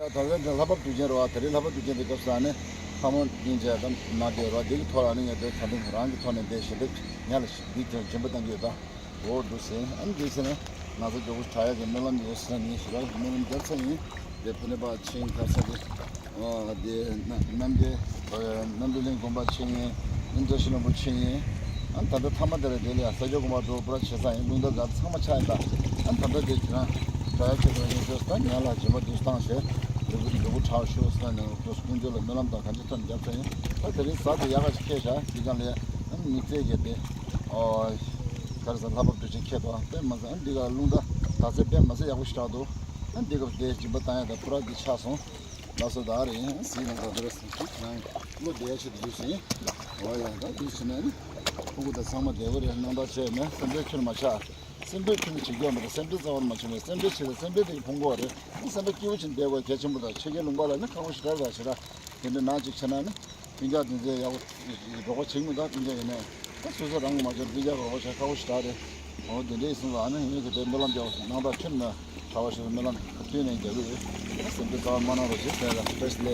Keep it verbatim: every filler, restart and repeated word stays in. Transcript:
ད་ལྟ་འདི་ལྷ་བབས་དུས་ཆེན་རེད་བ། དེ་རིང་ལྷ་བབས་དུས་ཆེན་དེ་སྐབས་སུ་ཨ་ནི་ལྷ་མོ་སྙིང་རྗེ་དང་མ་བདེ་བ་འདི་གི་ཐོག་ལ་ཨ་ནི་ངས་འདི་ད་དུང་རང་གི་ཐོག་ནས་འདི་ཞལ་འདེབས་ཉ་ལ་འདི་དོན་སྦྱིན་པ་བཏང་གི་ཡོད་ད། འོ་འདུག་ཟེར། ཨ་ནི་འདི་ཟེར་ན་ང་ཚོ་མགྱོགས་པོ་དྲག་ཡ་གི་སྨོན་ལམ་ཡོད་ཟེར་ན་ནི་ཞེ་དྲག་སྨོན་ལམ་རྒྱབ་ཚར་ཡིན། འདི་ཕ་ནས་པ་ཆེན་ག་ས་འདི། འོ་འདི་རྣམ་རྒྱལ་རྣམ་གྲོལ་གླིང་དགོན་པ་ཆེན་ཡིན། ཨིན་ཏྲ་ཤི་ལོན་པོ་ཆེན་ཡིན། ཨ་ནི་ད་ལྟ་ཐ་མ་དེ་ལ་དེ་ལ་ཡང་ས་སྐྱ་དགོན་པ་འགྲོ་པར་བྱེད་ས་ཡིན། རླུང་རྟ་དགའ་ཚང་མ་ཆགས་ཡིན་ད། ཨ་ནི་ད་ལྟ་དེ་ཁྱེད་རང་དྲག་ཡ་ཁྱེད་རང་ཡིན་ཟེར་ད་ཉ་ལ་སྦྱིན་པ་འདུག་བཏང་ཞེས་འདི་གུ་འདི་གུ་དྲག་ཤོས་ཟེར་ནས་ཁོ་ཀུན་སྤྱོད་ལ་སྨོན་ལམ་དང་གང་ཅི་ཐོན་རྒྱབ་ས་ཡིན། ད་དེ་རིང་གཟའ་དེ་ཡག་ག་ཞིག་ཁེལ་ཤག་འདི་གང་ལས་ཨ་ནི་དམིགས་བརྩེ་གི་དེ། ཨོ། ག་རེ་ཟེར་ལྷ་བབས་དུས་ཆེན་ཁེལ་འདུག་དཔེ་མ་ཟད་འདི་ག་རླུང་རྟ་དག་ཚད་དཔེ་མ་ཟད་ཡག་པོ་ཞིག་དྲག་འདུག་ཨ་འདི་ག་དེ་སྦྱིན་པ་བཏང་ཡ་དང་ཕུ་ར་འདི་ཆགས་སོང་། ལགས་སོ། ད་རེད་ཡང་གཟིགས་ན་ད་དེ་རེད་ཟེར་ཁྱེད་རང་བློ་བདེ་ཡ་ཆེད་དུ་འདུག་ཟིན། འོ་ཡ་ད་འདུག་ཟིན་ན་ནི་ཕྲུ་གུ་དང་ཚང་མ་བདེ་པོ་རེད། སྣང་དག་བྱས་ནས་སེམས་ཁྲལ་ཁྱོན་མ་ཆགས། སེམས་ཁྲལ་ཁྱོན་ནས་བྱེད་རྒྱུ་མ་རེད། སེམས་ཁྲལ་རྩ་བ་ནས་མ་བྱེད་ནས་སེམས་ཁྲལ་བྱེད་ད་སེམས་ཁྲལ་དེ་གི་ཕུང་པོ་རེད། སེམས་པ་སྐྱིད་པོ་བྱེད་བསྡད་དགོས་གལ་ཆེན་པོ་རེད། ད་ཕྱི་རྒྱལ་ལུང་པ་ལ་ནི་ཁག་པོ་ཞེ་དྲག་རེད་ད། ཞེ་དྲག་དེ་འདྲ་ནང་ཅིག་བྱས་ན་ནི། སྤུན་ཀྱག་དེ་ཚོས་ཡག་པོ་རོགས་པ་བྱེད་མི་འདུག་སྤུན་ཀྱག་ཡིན་ནའི་ད་སོ་སོ་རང་གི་མ་འཇོན་སྤུན་ཀྱག་གི་རོགས་པ་བྱེད་ཁག་པོ་ཞེ་དྲག་རེད། འོ་དེ་འདྲ་ཡིན་སོང་ཙང་ཨ་ནི་ངས་ཀྱི་དེ་སྨོན་ལམ་རྒྱག་སྣང་དག་ཁྱོན་ནས་གྲྭ་བ་ཞིག་སྨོན་ལམ་བསྟུན་ནས་རྒྱག་གི་ཡོད། སེམས་ཁྲལ་རྩ་བ་མ་གནང་རོགས་ཞེས་བྱས་ལ་བཀྲ་ཤིས་བདེ་ལེགས།